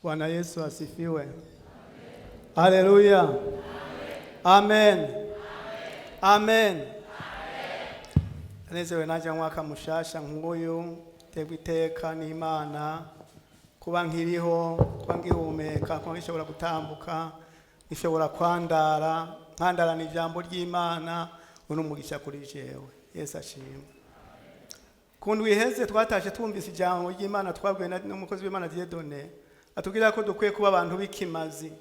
Bwana Yesu asifiwe. Haleluya. Amen. Amen. Nezewe naje mwaka mushasha nk'uyu, tegwa iteka n'Imana kuba nkiriho, kuba ngihumeka, kuba ngishobora gutambuka, ngishobora kwandara, nkandarana ijambo ry'Imana, uno umugisha kuri jewe. Yesu ashimwe. Kundu iheze twatashe twumvise ijambo ry'Imana twabwiwe n'umukozi w'Imana Dieudonné, atubwira ko dukwiye kuba abantu b'ikimazi.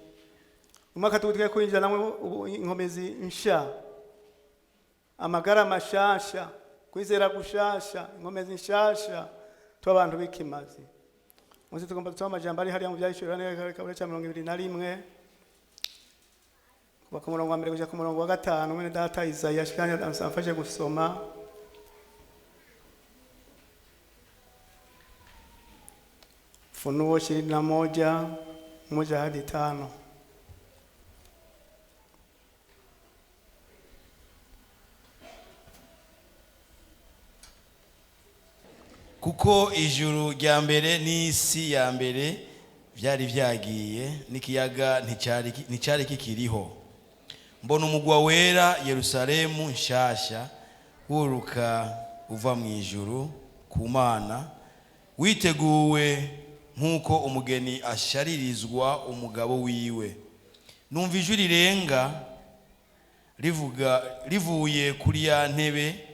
Umwaka dukwiye kwinjira namwe inkomezi nsha, amagara mashasha, kwizera gushasha, inkomezi nshasha, tuba abantu b'ikimazi. Muzi tugomba gusoma amajambo ari hariya mu Vyahishuriwe Yohana cya 21, kuva ku murongo wa mbere kugeza ku murongo wa 5. Mwene data Isaiah ashikanye amfashe gusoma. Funuo 21, 1 hadi 5. Kuko ijuru rya mbere n'isi ya mbere byari byagiye, n'ikiyaga nticyari kikiriho. Mbona umugwa wera Yerusalemu nshasha wuruka uva mu ijuru ku Mana, witeguwe nk'uko umugeni asharirizwa umugabo wiwe. Numva ijwi rirenga rivuga rivuye kuri ya ntebe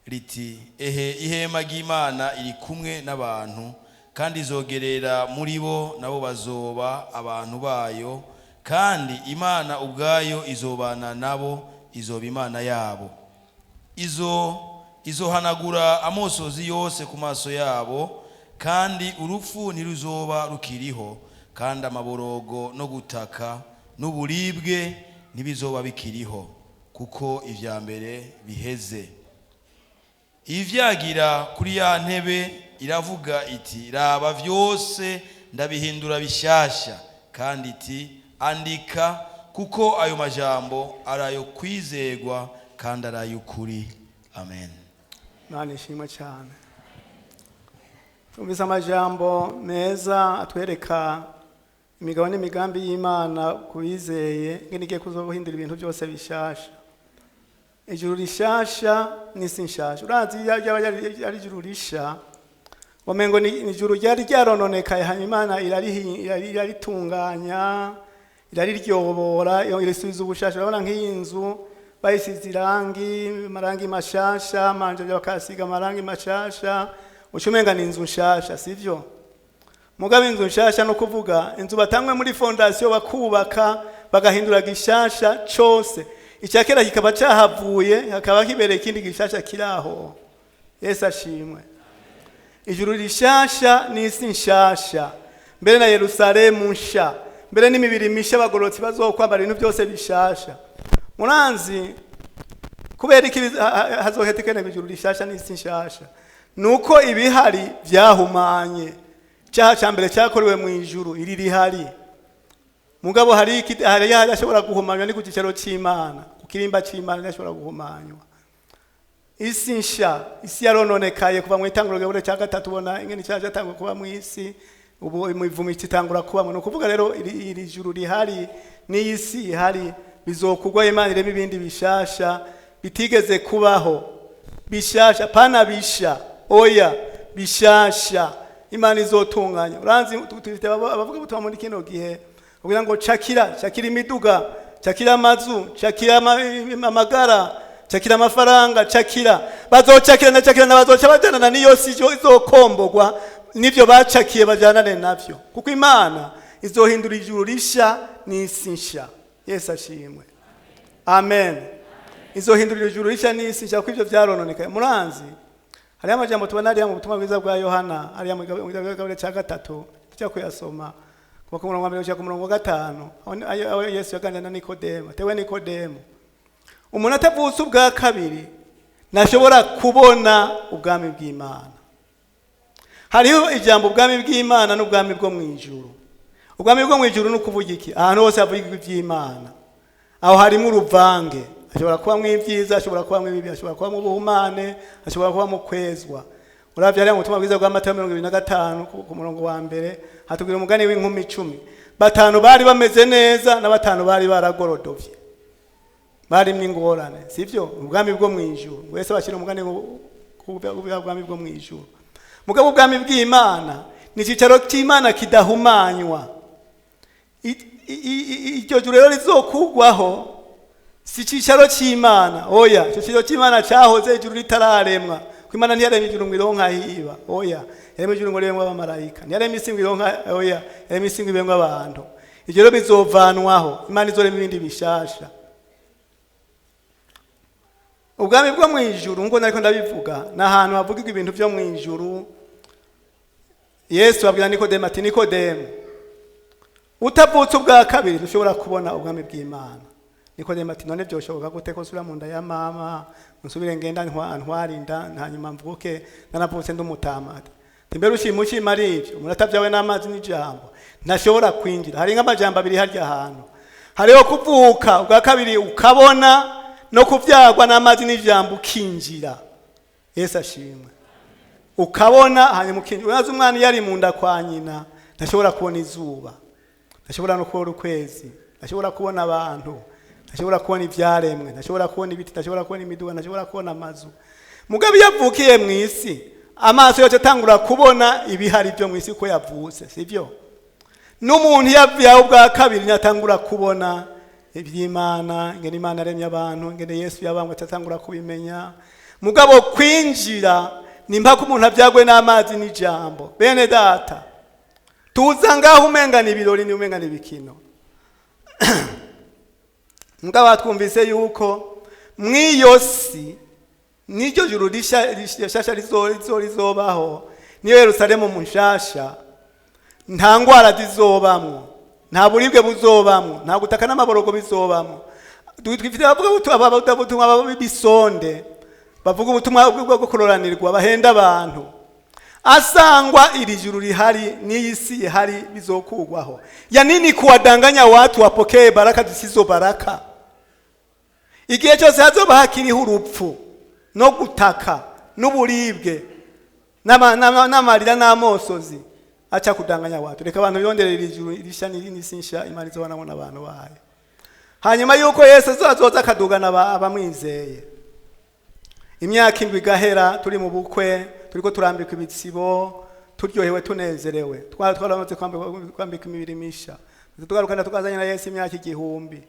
riti: ehe, ihema ry'Imana iri kumwe n'abantu, kandi izogerera muri bo, nabo bazoba abantu bayo, kandi Imana ubwayo izobana nabo, izoba Imana yabo. Izohanagura amosozi yose ku maso yabo, kandi urupfu ntiruzoba rukiriho, kandi amaborogo no gutaka n'uburibwe ntibizoba bikiriho, kuko ivya mbere biheze. Ivyagira kuri ya ntebe iravuga iti: raba, vyose ndabihindura bishasha. Kandi iti: andika, kuko ayo majambo arayo kwizegwa kandi arayukuri. Amen. Imana ishimwe cyane. Tumvise amajambo meza atwereka imigabo n'imigambi y'Imana kubizeye, ngene igiye kuzohindura ibintu byose bishasha. Ijuru rishasha n'isi nshasha. Urazi yaba ari ijuru risha, wamengo ni ijuru ryari ryarononekaye, hanyuma Imana iraritunganya, irariryobora, irisubiza ubushasha. Urabona nk'iyi nzu bayisize irangi, amarangi mashasha, manje bakasiga amarangi mashasha, ucumenga ni inzu nshasha, sivyo? Mugabe inzu nshasha no kuvuga inzu batangwe muri fondation bakubaka bagahindura gishasha cose, icyakera kikaba cyahavuye hakaba kibereye ikindi gishasha kiraho. Yesu ashimwe. Ijuru rishasha n'isi nshasha, mbere na Yerusalemu nsha, mbere n'imibiri misha abagororotsi bazokwambara ibintu byose bishasha. Muranzi kubera iki hazohetekene ijuru rishasha n'isi nshasha? Nuko ibihari byahumanye. Cyaha cya mbere cyakorewe mu ijuru iri rihari, mugabo hari iki hari yashobora guhumanywa ni ku cyicaro cy'Imana, ku kirimba cy'Imana yashobora guhumanywa. Isi nsha, isi yarononekaye kuva mu itanguriro cya 3, ubona ingene cyaje atangwa kuba mu isi, ubu imivumo itangura kuba. No kuvuga rero iri juru rihari n'isi ihari bizokugwa Imana ireme ibindi bishasha bitigeze kubaho. Bishasha pana bisha, oya bishasha Imana izotunganya. Uranzi tufite abavuga butumwa muri kino gihe kugira ngo cakira, cakira imiduga, cakira amazu, cakira amagara, cakira amafaranga, cakira. Bazocakira na cakira nabazoca bajana niyo si izokombogwa nivyo bacakiye bajanane navyo, kuko Imana izohindura ijuru risha n'isi nsha. Yesu ashimwe. Amen. Izohindura ijuru risha n'isi nsha kuko ivyo vyarononekaye. Muranzi hariya amajambo tubona hariya mu butumwa bwiza bwa Yohana, hariya mu gabure cya 3, tujya kuyasoma. Kuva ku murongo wa mbere gushika ku murongo wa gatanu, aho Yesu yaganira na Nikodemo. Tewe Nikodemo, umuntu atavutse ubwa kabiri ntashobora kubona ubwami bw'Imana. Hariho ijambo ubwami bw'Imana n'ubwami bwo mu ijuru. Ubwami bwo mu ijuru ni ukuvuga iki? Ahantu hose havugirwa iby'Imana, aho harimo uruvange. Ashobora kubamwo ibyiza, ashobora kubamwo ibibi, ashobora kubamwo ubuhumane, ashobora kubamwo kwezwa. Uravye hariya mu butumwa bwiza bwa Matayo 25 ku murongo wa mbere, hatubwira umugani w'inkumi 10. 5 bari bameze neza na 5 bari baragorodovye, barimwo ingorane, sivyo? Ubwami bwo mu ijuru wese bashyira umugani ubwami bwo mu ijuru. Mugabo ubwami bw'Imana ni icicaro cy'Imana kidahumanywa. Iryo juru rero rizokugwaho si icicaro cy'Imana, oya. Icyo cicaro cy'Imana cyahoze ijuru ritararemwa. Kuko Imana ntiyaremye ijuru ngo ironke hiba, oya. Yaremye ijuru ngo riremwe abamarayika. Ntiyaremye isi ngo ironke, oya. Yaremye isi ngo ibemwe abantu. Ivyo rero bizovanwaho, Imana izorema ibindi bishasha. Ubwami bwo mu ijuru, nkuko nariko ndabivuga, ni ahantu havugirwa ibintu vyo mu ijuru. Yesu abwira Nikodemo ati, Nikodemo, utavutse ubwa kabiri ntushobora kubona ubwami bw'Imana. Nikodemo ati, none byoshoboka gute ko nsubira mu nda ya mama, nsubire ngenda ntwara inda, hanyuma mvuke naravutse ndi umutama? Ati, mbere ushima ushima ari ivyo, umuntu atavyawe n'amazi n'ijambo ntashobora kwinjira. Hari nk'amajambo abiri harya hantu, hariho kuvuka ubwa kabiri ukabona, no kuvyagwa n'amazi n'ijambo ukinjira. Yesu ashimwe. Ukabona hanyuma ukinjira. Urazi umwana iyo ari mu nda kwa nyina ntashobora kubona izuba, ntashobora no kubona ukwezi, ntashobora kubona abantu, ntashobora kubona ivyaremwe, ntashobora kubona ibiti, ntashobora kubona imiduga, ntashobora kubona amazu. Mugabo iyo avukiye mu isi, amaso yose atangura kubona ibihari byo mu isi uko yavutse, sivyo? N'umuntu iyo avyawe ubwa kabiri ntiyatangura kubona iby'Imana, ingene Imana yaremye abantu, ingene Yesu yabambwe, atatangura kubimenya. Mugabo kwinjira ni mpaka umuntu avyagwe n'amazi n'ijambo. Bene data, tuza ngaho umenga ni ibirori, ni umenga ni ibikino. Mugabo twumvise yuko mw'iyo si n'iryo juru rishasha rizobaho, niyo Yerusalemu munshasha, nta ngwara zizobamwo, nta buribwe buzobamwo, nta gutaka n'amaborogo bizobamwo. Twifite abavuga ubutumwa b'ibisonde, bavuga ubutumwa bwo kuroranirwa, bahenda abantu. Asangwa iri juru rihari n'iyi si ihari bizokugwaho. Ya nini kuwadanganya watu wapokee baraka zisizo baraka? Igihe cyose hazoba hakiriho urupfu no gutaka n'uburibwe n'amarira n'amosozi, acha kudanganya watu. Reka abantu bironderera iri juru risha n'isi nsha Imana izobana n'abantu bayo. Hanyuma yuko Yesu azoza akadugana abamwizeye, imyaka 7 igahera turi mu bukwe, turiko turambika ibitsibo, turyohewe tunezerewe, twaramaze kwambika imibiri misha, tugarukana tukazanye na Yesu imyaka 1000.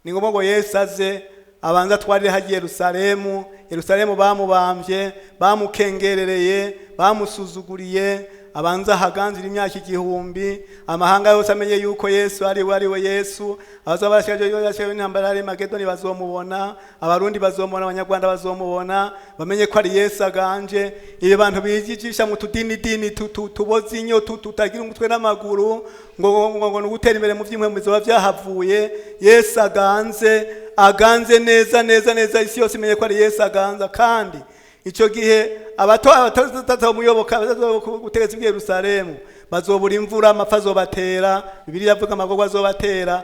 Ni ngombwa ngo Yesu aze abanza twarire hagiye Yerusalemu. Yerusalemu bamubamvye, bamukengerereye, bamusuzuguriye, abanza haganzira imyaka 1000, amahanga yose amenye yuko Yesu ari we, ari we Yesu. Abazoba barashaje intambara ya Armagedoni bazomubona, abarundi bazomubona, abanyarwanda bazomubona, bamenye ko ari Yesu aganje. Ibi bantu bigisha mu tudini dini tuboze inyo tutagira umutwe n'amaguru, ngo nugutera imbere mu vy'imwe bizoba vyahavuye. Yesu aganze, aganze neza neza neza, isi yose imenye ko ari Yesu aganza. Kandi ico gihe abatazomuyoboka, ubutegetsi bw'i Yerusalemu bazobura imvura, amapfa azobatera, Bibiliya iravuga amagorwa azobatera.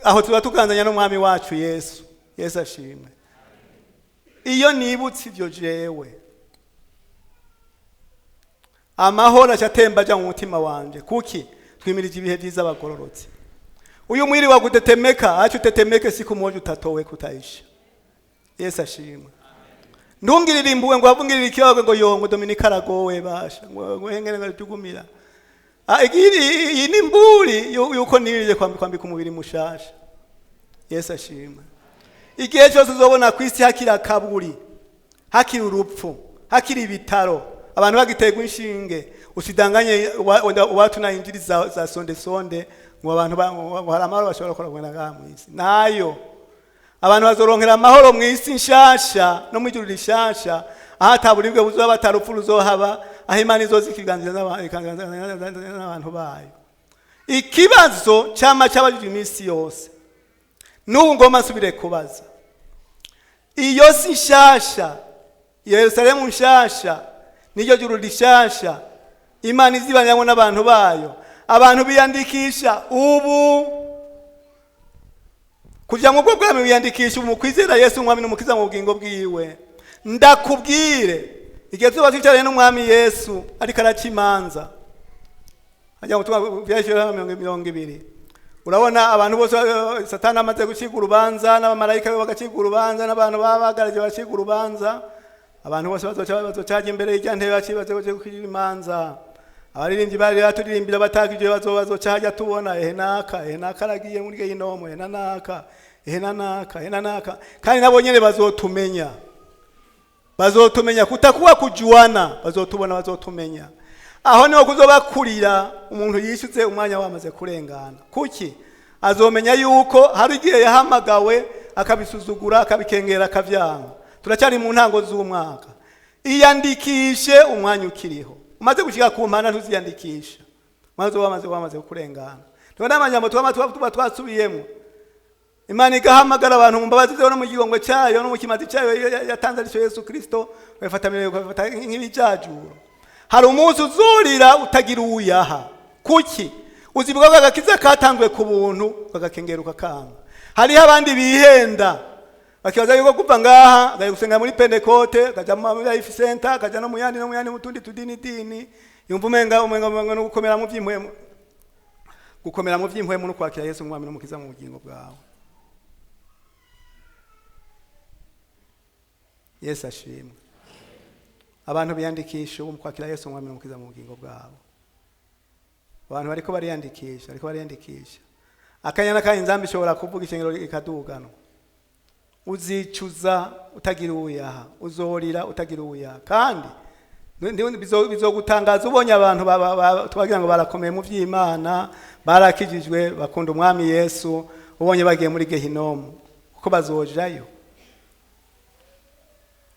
Aho tuba tuganzanya n'umwami wacu Yesu. Yesu ashimwe. Iyo nibutse ivyo jewe, amahoro aca atemba aja mu mutima wanje. Kuki twimirije ibihe vyiza abagororotse. Uyu mwiri wa gutetemeka, acha utetemeke, siku moja utatowe kutaisha. Yesu ashimwe. Ndungirira imbuwe ngo avungirira ikiyago ngo yongo Dominika aragowe basha ngo hengere ngo tugumira. Iyi ni mburi yuko nirije kwambika umubiri mushasha. Yesu ashimwe. Igihe cyose uzobona ku isi hakiri akaburi, hakiri urupfu, hakiri ibitaro, abantu bagiterwa inshinge, usidanganye watu na injili za sonde sonde ngo abantu hari amahoro bashobora gukora ngaha mu isi. Nayo abantu bazoronkera amahoro mu isi nshasha no mu ijuru rishasha, aho ataburibwe buzoba, atarupfu ruzohaba, aho Imana izoza ikiganza n'abantu bayo. Ikibazo cyama cyabajijwe iminsi yose, n'ubu ngomba nsubire kubaza: iyo si nshasha, Yerusalemu nshasha, n'iryo juru rishasha Imana izibaniramo n'abantu bayo, abantu biyandikisha ubu kugira ngo ubwo bwami biyandikisha ubu mu kwizera Yesu umwami n'umukiza mu bugingo bwiwe. Ndakubwire, igihe tuba twicaranye n'umwami Yesu ariko araca imanza, hajya ubutumwa byashyiriweho 20, urabona abantu bose, Satani amaze gucibwa urubanza, n'abamarayika be bagacibwa urubanza, n'abantu baba bagaragiye bagacibwa urubanza, abantu bose bazoca imbere y'irya ntebe bazoca gucibwa imanza. Abaririmbyi bari baturirimbira batakije bazoca hajya tubona ehe naka, ehe naka aragiye muri gehinomu, ehe naka, ehe naka, ehe naka. Kandi nabo nyene bazotumenya, bazotumenya, kutakuwa kujuana, bazotubona, bazotumenya. Aho niho kuzobakurira umuntu yishyutse umwanya wamaze kurengana. Kuki? Azomenya yuko hari igihe yahamagawe akabisuzugura, akabikengera, akavyanga. Turacyari mu ntango z'umwaka. Iyandikishe umwanya ukiriho. Umaze gushika ku mpana ntuziyandikisha, maze wamaze kurengana. Tubona amajambo tuba twasubiyemo. Imana igahamagara abantu mu mbabazi zayo no mu gihongwe cyayo no mu kimazi cyayo yatanze aricyo Yesu Kristo, babifata nk'ibijajuro. Hari umunsi uzurira utagira uwuyaha. Kuki? Uzibuka ko agakiza katanzwe ku buntu kagakengeruka kanga. Hariho abandi bihenda bakibaza yuko kuva ngaha akajya gusenga muri Pentekote, akajya muri Life Center, akajya no mu yandi no mu yandi mu tundi tudini dini, yumva umenga no gukomera mu by'impwemu, gukomera mu by'impwemu no kwakira Yesu umwami n'umukiza mu bugingo bwawe. Yesu ashimwe. Abantu biyandikisha ubu mu kwakira Yesu umwami n'umukiza mu bugingo bwabo. Abantu bariko bariyandikisha, ariko bariyandikisha. Akanya n'akanya inzambi ishobora kuvuga ishengero ikadugana. Uzicuza utagira uyaha, uzorira utagira uyaha. Kandi bizogutangaza ubonye abantu twagira ngo barakomeye mu by'Imana, barakijijwe, bakunda umwami Yesu, ubonye bagiye muri gehinomu, kuko bazojayo.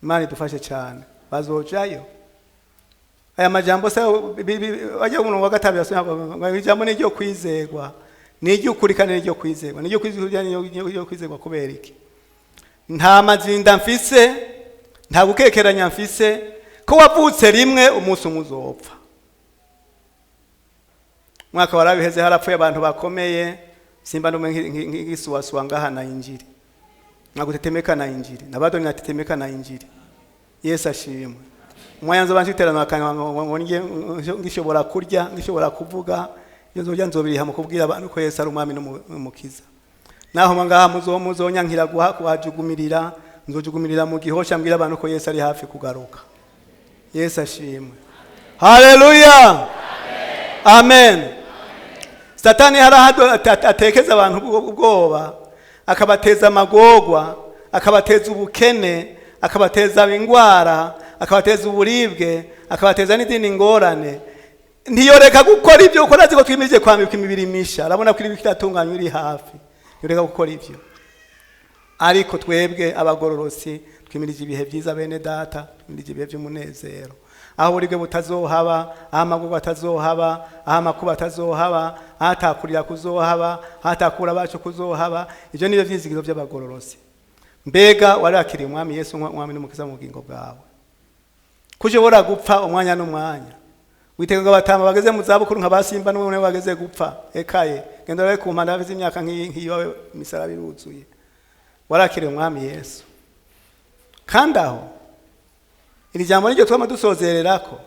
Imana idufashe cyane, bazojayo. Aya majambo se ajya umuntu wa gatatu yasoma ijambo ni ryo kwizegwa, ni iry'ukuri kandi ni ryo kwizegwa, ni ryo kwizegwa, ni ryo kwizegwa. Kubera iki? Nta mazinda mfise, nta gukekeranya mfise, ko wavutse rimwe umunsi umwe uzopfa. Mwaka warabiheze harapfuye abantu bakomeye, simba ndume nk'isuwasuwa ngaha na injiri, nagutetemeka na injiri, nabado natetemeka na injiri. Yesu ashimwe. Umwanya nzoba nshiterana akanywa ngo ngishobora kurya, ngishobora kuvuga, iyo nzorya nzobiriha mu kubwira abantu ko Yesu ari umwami n'umukiza. Naho ngaha muzonyankira kuhajugumirira, nzojugumirira mu gihosha mbwira abantu ko Yesu ari hafi kugaruka. Yesu ashimwe. Haleluya. Amen. Satani harahado atekeza abantu ubwoba, akabateza amagorwa, akabateza ubukene, akabateza ingwara, akabateza uburibwe, akabateza n'izindi ngorane. Ntiyoreka gukora ibyo ukora, azi ko twimirije kwambikwa imibiri misha. Arabona ko iri kiratunganywa iri hafi. Ntiyoreka gukora ibyo. Ariko twebwe abagororosi twimirije ibihe byiza bene data, twimirije ibihe by'umunezero. Aho uburibwe butazohaba, aho amagorwa atazohaba, aho amakuba atazohaba, aho atakurira kuzohaba, aho atakura abacu kuzohaba. Ibyo nibyo byizigiro by'abagororosi. Mbega warakiriye umwami Yesu umwami n'umukiza mu bugingo bwawe? Kushobora gupfa umwanya n'umwanya. Witega ngo abatama bageze mu zabukuru nka basimba n'umwe bageze gupfa. Ekaye genda urabe ku mpanda bafite imyaka nk'iyo imisaraba iruzuye. Warakiriye umwami Yesu. Kandi aho iri jambo niryo twama dusozererako.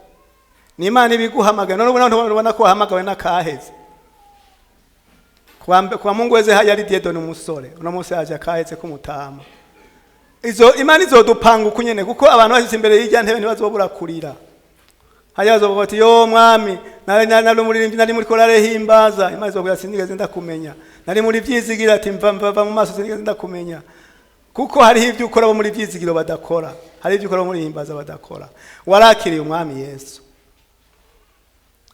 Ni Imana ibiguhamagaye. None ubona ko wahamagawe n'akaheze. Kwa Mungu weze yari Dieudonne umusore. Uno munsi yaje akaheze k'umutama. Izo Imana izodupanga uko nyene, kuko abantu bashitse imbere y'irya ntebe ntibazobura kurira. Hajya bazovuga bati yo mwami, nari umuririmbyi, nari muri korale himbaza. Imana izobwira sinigeze ndakumenya. Nari muri vyizigira ati mva mu maso sinigeze ndakumenya. Kuko hariho ibyo ukora bo muri vyizigiro badakora, hari ibyo ukora bo muri himbaza badakora. Warakiriye umwami Yesu.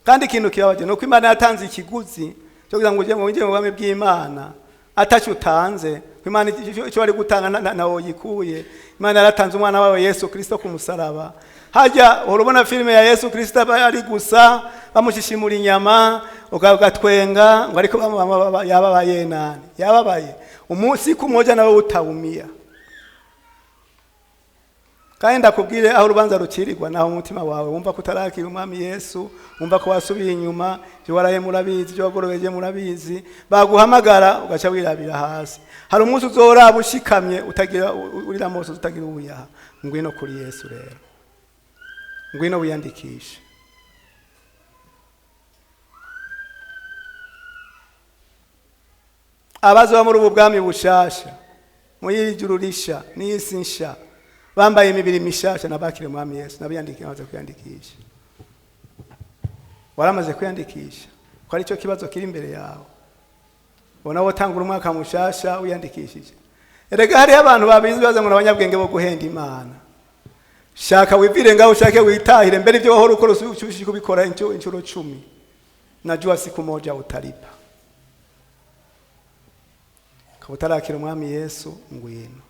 Kandi ikintu kibabaje nuko Imana yatanze ikiguzi cyo kugira ngo uje mu bwami bw'Imana atacu utanze. Imana icyo bari gutanga nawo yikuye. Imana yaratanze umwana wawe Yesu Kristo ku musaraba. Hajya urabona filime ya Yesu Kristo aba ari gusa bamushishimura inyama ugatwenga ngo ariko yababaye nani yababaye umunsi kumoja nawe utaumia. Kandi ndakubwire aho urubanza rucirirwa naho umutima wawe wumva ko utarakira umwami Yesu, wumva ko wasubiye inyuma, ibyo waraye murabizi, ibyo wagorobeje murabizi, baguhamagara ugaca wirabira hasi. Hari umunsi uzoraba ushikamye utagira urira mose utagira ubuyaha. Ngwino kuri Yesu rero, ngwino wiyandikishe. Abazoba muri ubu bwami bushasha, muri ijuru risha n'isi nsha, bambaye imibiri mishasha nabakire umwami Yesu, nabiyandikisha, bamaze kwiyandikisha. Waramaze kwiyandikisha ko ari cyo kibazo kiri imbere yawe. Ubona wotangura umwaka mushasha wiyandikishije. Erega hariho abantu babizi baza ngo n'abanyabwenge bo guhenda Imana. Shaka wivire ngaho, ushake witahire mbere ibyo wahora ukora ushike kubikora inshuro 10. Najua siku moja utalipa. Kaba utarakira umwami Yesu, ngwino.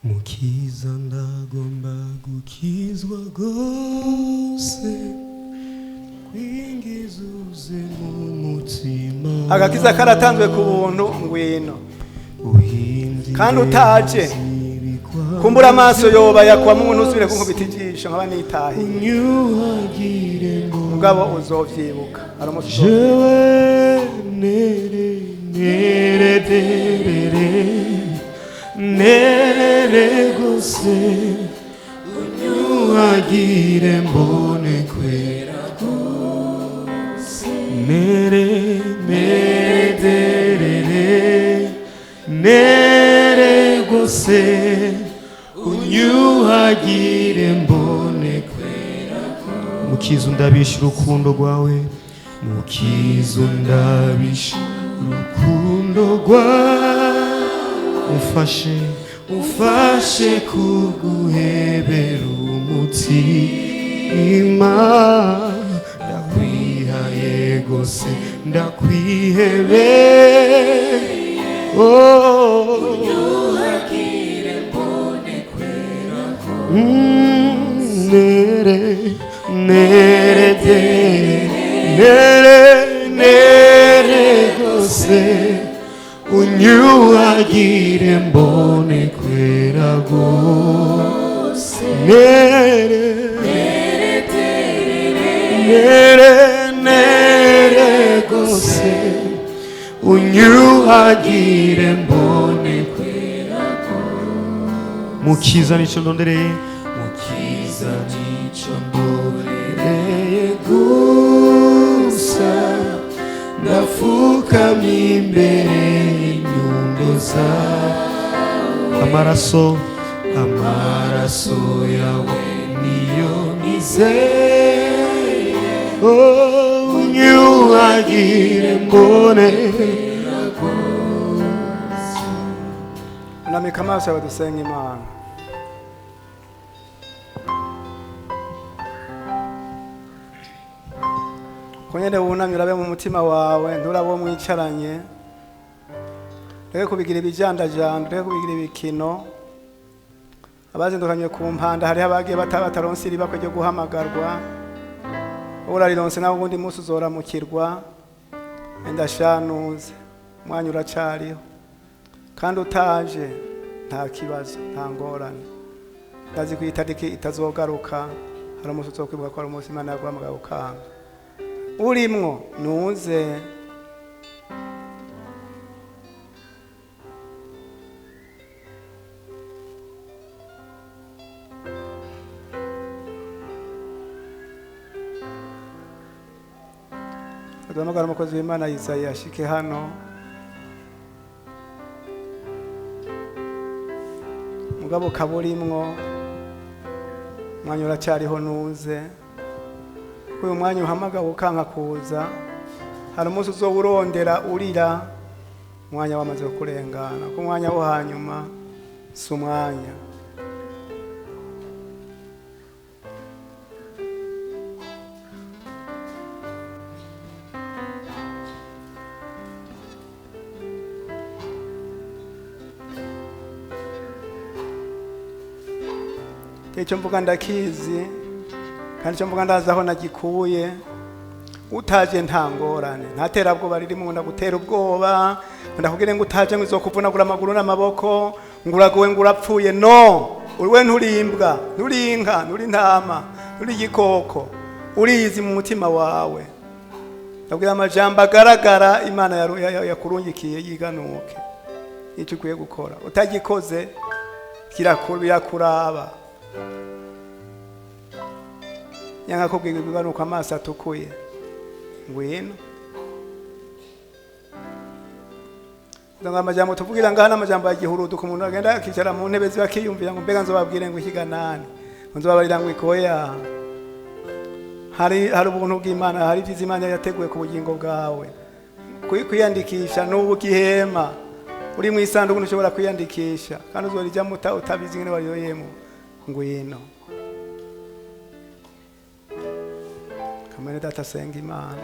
Mukiza ndagomba gukizwa rwose, kwingizuze mu mutima. Agakiza karatanzwe ku buntu, ngwino. Kandi utaje kumbura amaso yoba yakwamo umuntu usubire kunkubita ijisho nkaba nitahiye. Unyuhagire ngo Mugabo uzovyibuka. Hari umunsi jewe nere nere derere nerere gose, unyuhagire mbone kwera gose. Nere mere derere nere gose, unyuhagire mbone kwera gose. Mukiza undabisha urukundo rwawe, mukiza undabisha urukundo rwawe, umfashe umfashe kuguhebera umutima. Ndakwihaye gose, ndakwihebeye, oh. Nere nere dere nere nere gose, unyuhagire mbone kwera gose. Nere nere nere gose, unyuhagire mbone kwera gose. Mukiza nico ndondereye, mukiza nico ndondereye gusa, ndafukamye imbere y'inyundo zawe. Amaraso, amaraso yawe niyo nizeye, oh, unyuhagire mbone. Unamika amaso yawe dusenga Imana. Kunyene wunamye urabe mu mutima wawe, nturabe uwo mwicaranye. Reke kubigira ibijandajanda, reke kubigira ibikino. Abazindukanywe ku mpanda hariho abagiye bataronse iribakwe ryo guhamagarwa. Urarironse nawe ubundi munsi uzoramukirwa. Enda shanuze, umwanya uracariho. Kandi utaje nta kibazo, nta ngorane. Ndazi ko itariki itazogaruka, hari umunsi uzokwibuka ko hari umunsi Imana yaguhamagaye ukanga. Urimwo nuze. Duhamagara umukozi w'Imana Isayi ashike hano. Mugabo kaburimwo, umwanya uracyariho nuze. Uyu mwanya uhamagawe ukanka kuza, hari umunsi uzowurondera urira, umwanya wamaze kurengana. Ku mwanya wo hanyuma si umwanya. Icyo mvuga ndakizi, kandi icyo mvuga ndazi aho nagikuye. Utaje nta ngorane, nta terabwoba ririmo. Ndagutera ubwoba, ndakubwire ngo utaje ngo izokuvunagura amaguru n'amaboko, ngo uragowe, ngo urapfuye. No uriwe, nturi imbwa, nturi inka, nturi intama, nturi igikoko, uriyizi mu mutima wawe. Ndabwira amajambo agaragara Imana yakurungikiye yiganuke. Icyo ukwiye gukora utagikoze birakuraba. Nyanga kubwira ibiganuka amaso atukuye, ngwino. Ngo amajambo tuvugira ngaha n'amajambo ya gihuruduka, umuntu agenda akicara mu ntebe ziba akiyumvira ngo mbega nzobabwire ngo ikiganani, ngo nzobabarira ngo ikoya. Hari ubuntu bw'Imana, hari ibyiza Imana yateguye ku bugingo bwawe. Kwiyandikisha n'ubu gihema uri mu isanduku ntushobora kwiyandikisha, kandi uzorijyamo utabizi ingene wariyoyemo. Ngwino. Kamere data, senga Imana.